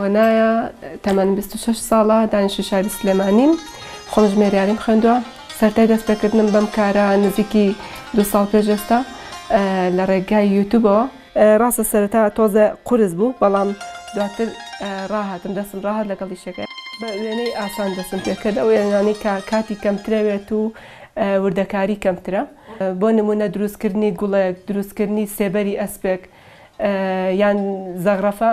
تۆنایە، تەمەنم 26 ساڵە، دانیشتووی شاری سلێمانیم، خۆم ژمێریاریم خوێندووە. سەرەتای دەستپێکردنم بەم کارە نزیکی دوو ساڵ پێش ئێستا لە ڕێگای یوتوبەوە. ڕاستە سەرەتا تۆزێ قورس بوو، بەڵام دواتر ڕاهاتم، دەستم ڕاهات لەگەڵ ئیشەکە. بە وێنەی ئاسان دەستم پێکرد، ئەو وێنانەی کە کاتی کەمترەوێت و وردەکاری کەمترە. بۆ نموونە دروستکردنی گوڵێک، دروستکردنی سێبەری ئەسپێک یان زەغرەفە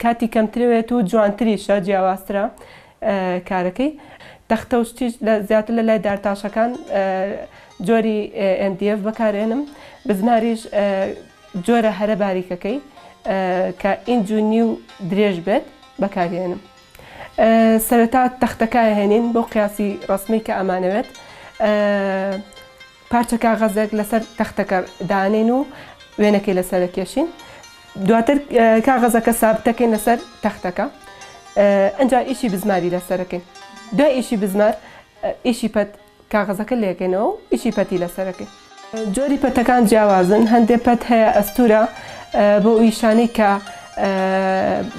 کاتی کەمترەوێت و جوانتریشە، جیاوازترە کارەکەی. تەختە و شتیش زیاتر لە لای دارتاشەکان جۆری MDF بەکارێنم. بزماریش جۆرە هەرە باریکەکەی کە ئینج و نیو درێژ بێت بەکارێنم. سەرەتا تەختەکە ئەهێنین بۆ قیاسی ڕەسمی کە ئەمانەوێت. پارچە کاغەزێک لەسەر تەختەکە دانێین و وێنەکەی لەسەر ئەکێشین. دواتر کاغەزەکە سابتەکەین لەسەر تەختەکە. ئەنجا ئیشی بزماری لەسەرەکەین. دوای ئیشی بزمار ئیشی پەت کاغەزەکە لێکەینەوە و ئیشی پەتی لەسەرەکەین. جۆری پەتەکان جیاوازن، هەندێ پەت هەیە ئەستوورە بۆ ئەو ئیشانەی کە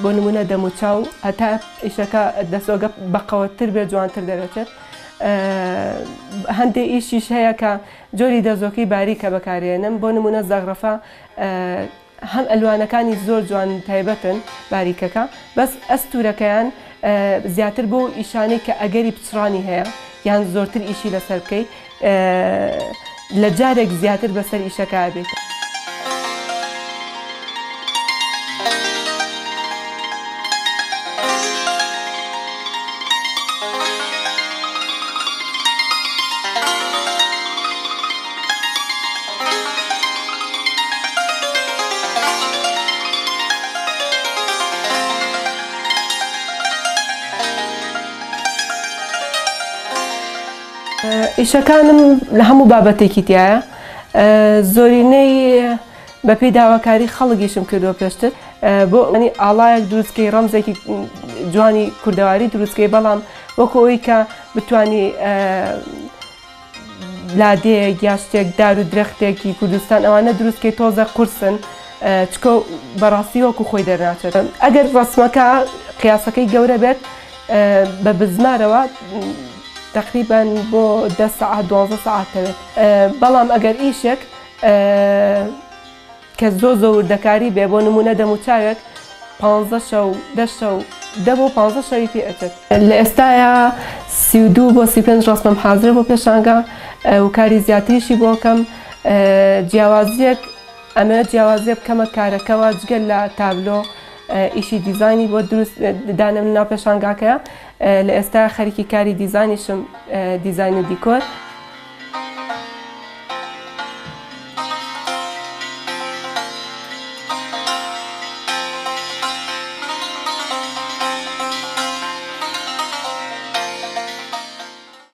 بۆ نموونە دەموچاو هەتا ئیشەکە دەسۆگە بەقەوەتتر بێت جوانتر دەرەچێت. هەندێ ئیشیش هەیە کە جۆری دەزۆکەی باریکە بەکارێنم، بۆ نموونە زەغرەفە هەم ئەلوانەکانی زۆر جوان تایبەتن باریکەکە بەس ئەستورەکەیان زیاتر بۆ ئیشانەی کە ئەگەری پچڕانی هەیە یان زۆرتر ئیشی لەسەر بکەی لە جارێک زیاتر بەسەر ئیشەکە بێت. ئیشەکانم لە هەموو بابەتێکی تایە زۆرینەی بەپێی داواکاری خەڵکیشم کردووە پێشتر بۆ ئەنی ئاڵایەک دروستکەی ڕەمزێکی جوانی کوردەواری دروستکەی بەڵام وەکو ئەوی کە بتانی لادێیەک یا شتێک دار و درەختێکی کوردستان ئەوانە دروست کەی تۆزە قورسن چکە بەڕاستی وەکو خۆی دەرناچێت ئەگەر ڕەسمەکە قیاسەکەی گەورە بێت بە بزمارەوە تقریبا بۆ دە سەعات دوازدە سەعات دەوێت بەڵام ئەگەر ئیشێک کە زۆر زۆر وردەکاری بێ بۆ نموونە دەموچاوێک پانزە شەو دە شەو دە بۆ پانزە شەوی پێ ئەچێت. لە ئێستایا 32 بۆ 35 ڕەسمم حازرە بۆ پێشانگا و کاری زیاتریشی بۆ کەم جیاوازیەک ئەمەوێت جیاوازیە بکەمە کارەکەوە جگە لە تابلۆ ئیشی دیزاینی بۆ دروست دانێم لەناو پێشانگاکەیا لە ئێستا خەریکی کاری دیزاینیشم دیزاین و دیکۆر.